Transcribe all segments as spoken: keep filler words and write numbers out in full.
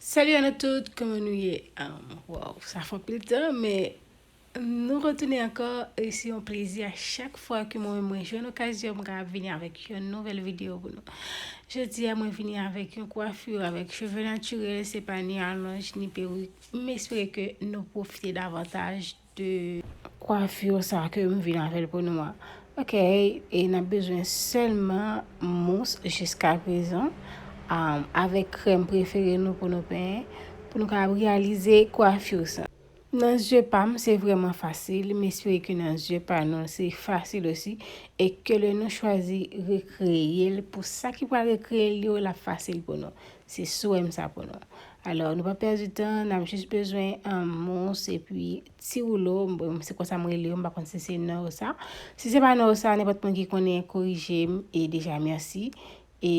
Salut à nous toutes, kòman nou ye? Um, wow, sa fè anpil tan, men nou retounen ankò, e se yon plezi a chak fwa ke mwen, mwen jwenn okazyon, mwen kapab vini avèk yon nouvèl videyo pou nou. Jodi a, mwen vini avèk yon kwafi, avèk cheve natirèl, se pa ni alonj, ni perik. M espere ke nou pwofite davantaj de kwafi sa ke m vin avè l pou nou an. Ok, e n ap bezwen sèlman mous jiska prezan, um, avèk krèm prefere nou pou nou penyen, pou nou kapab reyalize kwafi sa. Nan zye pa m, se vrèman fasil. M espere ke nan zye pa nou, se fasil osi. E ke lè nou chwazi rekreye l, pou sa ki pral rekreye l yo, l ap fasil pou nou. Se swè m sa pou nou. Alò, nou pa pèdi tan, n ap jis bezwen, um, mous epi ti woulo. Bon, se konsa m rele yo, m pa konn si se non yo sa. Si se pa non yo sa, nenpòt moun ki konnen, korije m, e deja mèsi. E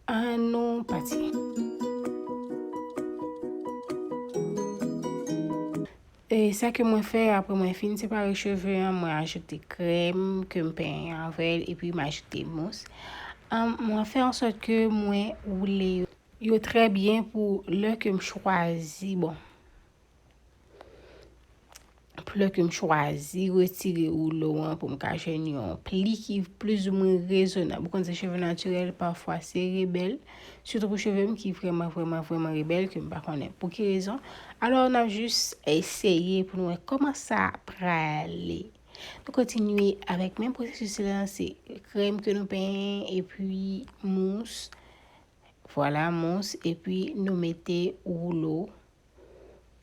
ann nou pati. E sa ke mwen fè, apre mwen fin separe cheve an, mwen ajoute krèm ke m penyen avè l, epi m ajoute mous. An, mwen fè an sòt ke mwen woule yo, yo trè byen pou lè ke m chwazi, bon, pou lè ke m chwazi retire woulo an pou m ka jwenn yon pli ki plizoumwen rezonab. Ou konn se cheve natirèl, pafwa se rebèl. Sitou pou cheve m ki vrèman, vrèman, vrèman rebèl, ke m pa konnen pou ki rezon. Alò, n ap jis eseye pou n wè kòman sa prale. Nou kontinye avèk menm pwosesis la, se krèm ke nou penyen, epi mous. Vwala, mous, epi nou mete woulo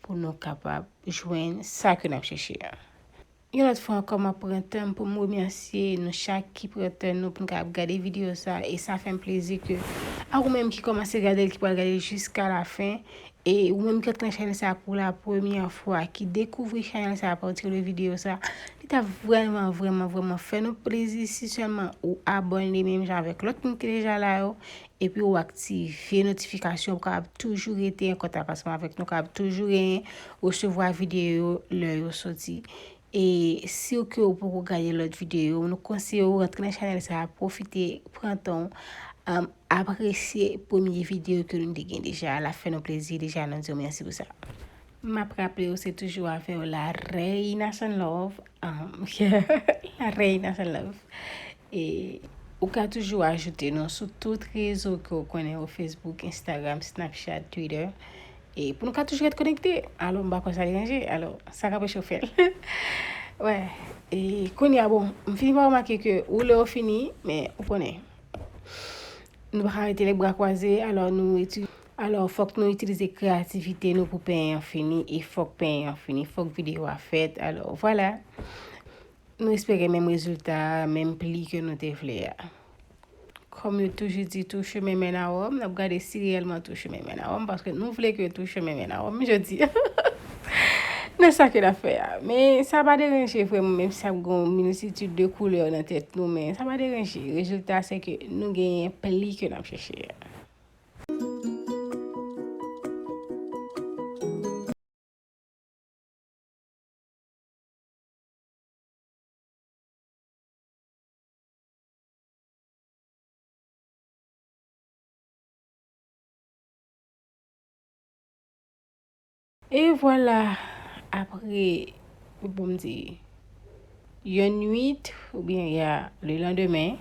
pou nou kapab jwenn sa ke n ap chèche a. Yon lòt fwa ankò, m ap pran tan m pou m remèsye nou chak ki pran tan nou pou n kapab gade videyo sa, e sa fè m plezi ke a ou menm ki kòmanse gade l, ki pral gade l jiska lafen, e ou menm ki antre nan chanèl sa pou la premyè fwa, ki dekouvri chanèl sa apati de videyo sa, li t ap vrèman, vrèman, vrèman fè nou plezi si sèlman ou abòne menm jan avèk lòt moun ki deja la yo, epi ou aktive notifikasyon pou kapab toujou rete an kontak ansanm avèk nou, kapab toujou genyen resevwa videyo yo lè yo soti. E si w ke ou poko gade lòt videyo, nou konseye w rantre nan chanèl sa a, pwofite, pran tan w, um, apresye premye videyo ke nou te gen deja, l ap fè nou plezi deja, nou di w mèsi pou sa. M ap raple w, se toujou avè w la Reina Sun Love, um, la Reina Sun Love. E ou ka toujou ajoute nou sou tout rezo ke w konnen yo, Facebook, Instagram, Snapchat, Twitter. E pou nou ka toujou ret konekte. Alò, m pa kwè sa deranje. Alò, sa ka anpeche w fè l. Wè. E kounye a, bon, m fini pa remake ke woule yo fini, men ou konnen. Nou pa ka rete lè bra kwaze, alò nou iti-, alò fòk nou itilize kreyativite nou pou penyen an fini, e fòk penyen an fini, fòk videyo a fèt. Alò, vwala. Nou espere menm rezilta a, menm pli ke nou te vle a. Kòm yo toujou di, tout chemin mène à Rome, n ap gade si reyèlman tout chemin mène à Rome, paske nou vle ke tout chemin mène à Rome jodi a. Nan sa ke n ap fè a. Men sa pa deranje vrèman, menm si ap gen yon miltitid de koulè nan tèt nou, men sa pa deranje. Rezilta a, se ke nou genyen pli ke n ap chèche a. E vwala, apre, bon, m di, yon nwit, oubyen ya, le landemen,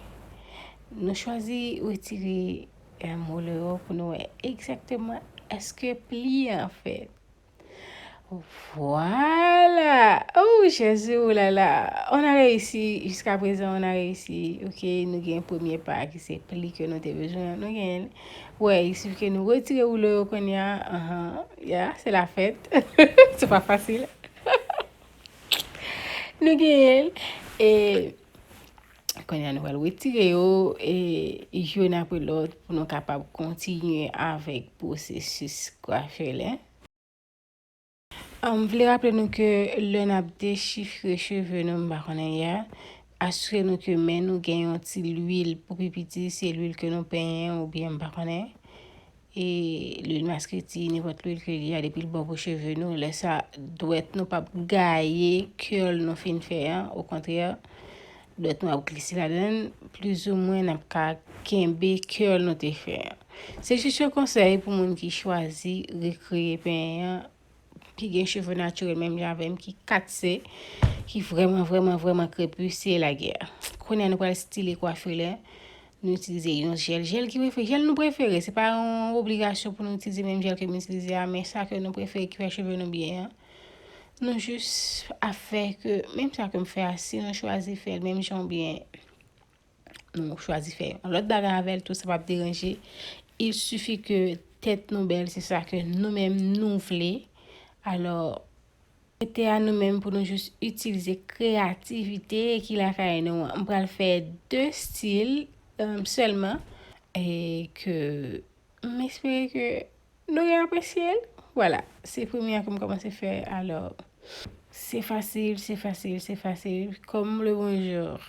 nou chwazi retire, em, woulo yo pou nou wè egzakteman èske pli an fèt. Vwala! Oh, Jezi, oh là là! On a réussi, jusqu'à présent, on a réussi. Ok, nou gen premye pa ki se pli ke nou te bezwen, nou genyen l. Wè, il suffit ke nou retire woulo yo kounye a. Ahan, ya, se la fèt. Se pa fasil. Nou genyen l. E kounye a, nou pral retire yo, e youn apre lòt, pou nou kapab kontinye avèk pwosesis kwafi la. M vle raple nou ke lè n ap dechifre cheve nou, m pa konnen ya, asire nou ke men nou gen yon ti lwil pou pi piti, se lwil ke nou penyen oubyen m pa konnen. E lwil maskreti, nenpòt lwil ke li a, depi l bon pou cheve nou, lè sa, dwèt nou p ap gaye curl nou fin fè an, okontrè, dwèt nou ap glise ladan l, plizoumwen n ap ka kenbe curl nou te fè an. Se jis yon konsèy pou moun ki chwazi rekreye penyen an, ki gen cheve natirèl menm jan avè m, ki katse, ki vrèman, vrèman, vrèman krepi, se lagè. Kounye a nou pral style kwafi la, nou itilize yon jèl. Jèl ki prefere, jèl nou prefere, se pa yon obligasyon pou nou itilize menm jèl ke m itilize a, men sa ke nou prefere ki fè cheve nou byen an. Nou jis ap fè ke, menm sa ke m fè a, si nou chwazi fè l menm jan oubyen nou chwazi fè yon lòt bagay avè l tou, sa p ap deranje. Il suffit ke tèt nou bèl, se sa ke nou menm nou vle. Alò, rete a nou menm pou nou jis itilize kreyativite ki lakay nou an. M pral fè de stil, euh, sèlman e ke m espere ke nou gen apresye l. Vwala, se premye a ke m kòmanse fè, alò, se fasil, se fasil, se fasil, kòm le bonjou.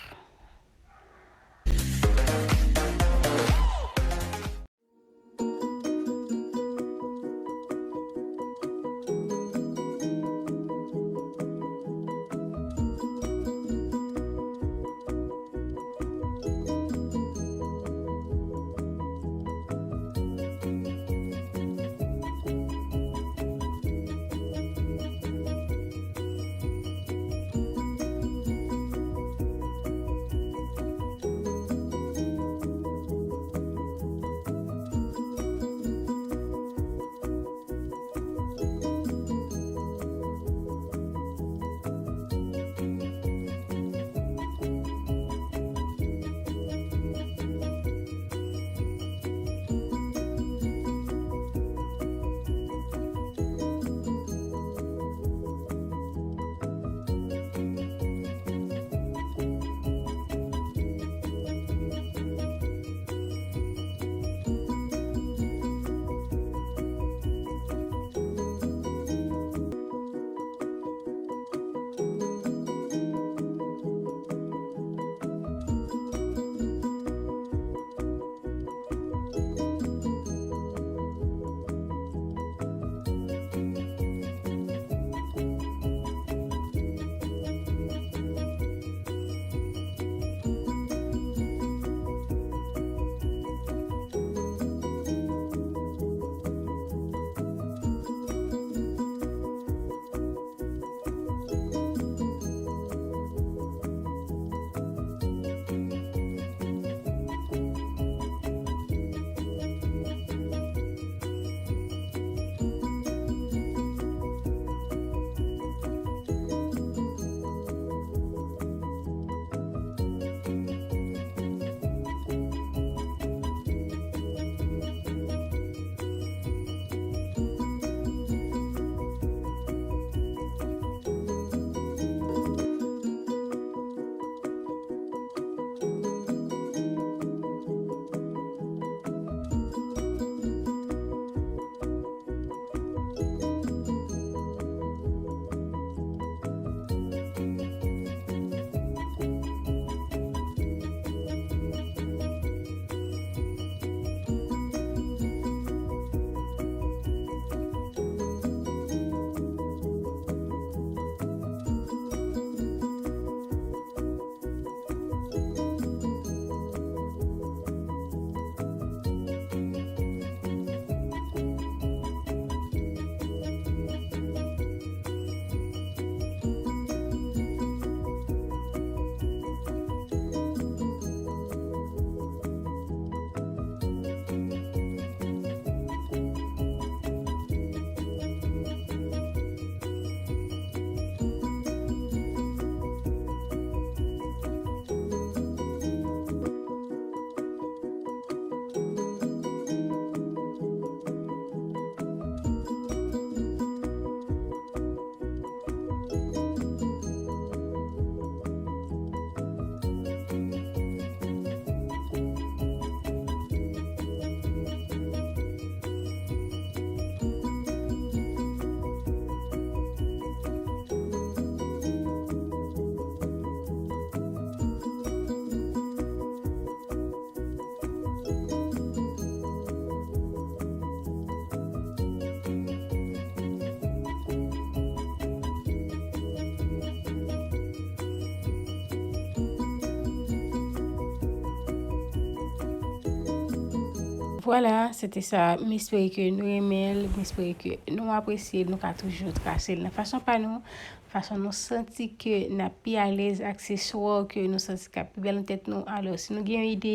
Vwala, se te sa. M espere ke nou renmen l, m espere ke nou apresye l, nou ka toujou trase l nan fason pa nou, fason nou santi ke n ap pi alèz, akseswa ke nou santi k ap pi bèl nan tèt nou. Alò, si nou gen yon ide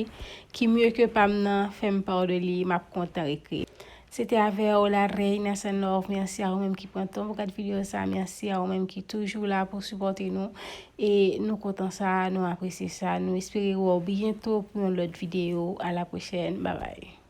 ki mye ke pa m nan, fè m part de li, m ap kontan rekri. Se te avè w la Reina Sanlove. Mèsi a ou menm ki pran tan pou gad videyo sa. Mèsi a ou menm ki toujou la pou sipòte nou. E nou kontan sa, nou apresye sa. Nou espere wè w byento pou yon lòt videyo. A la pwochèn. Babay.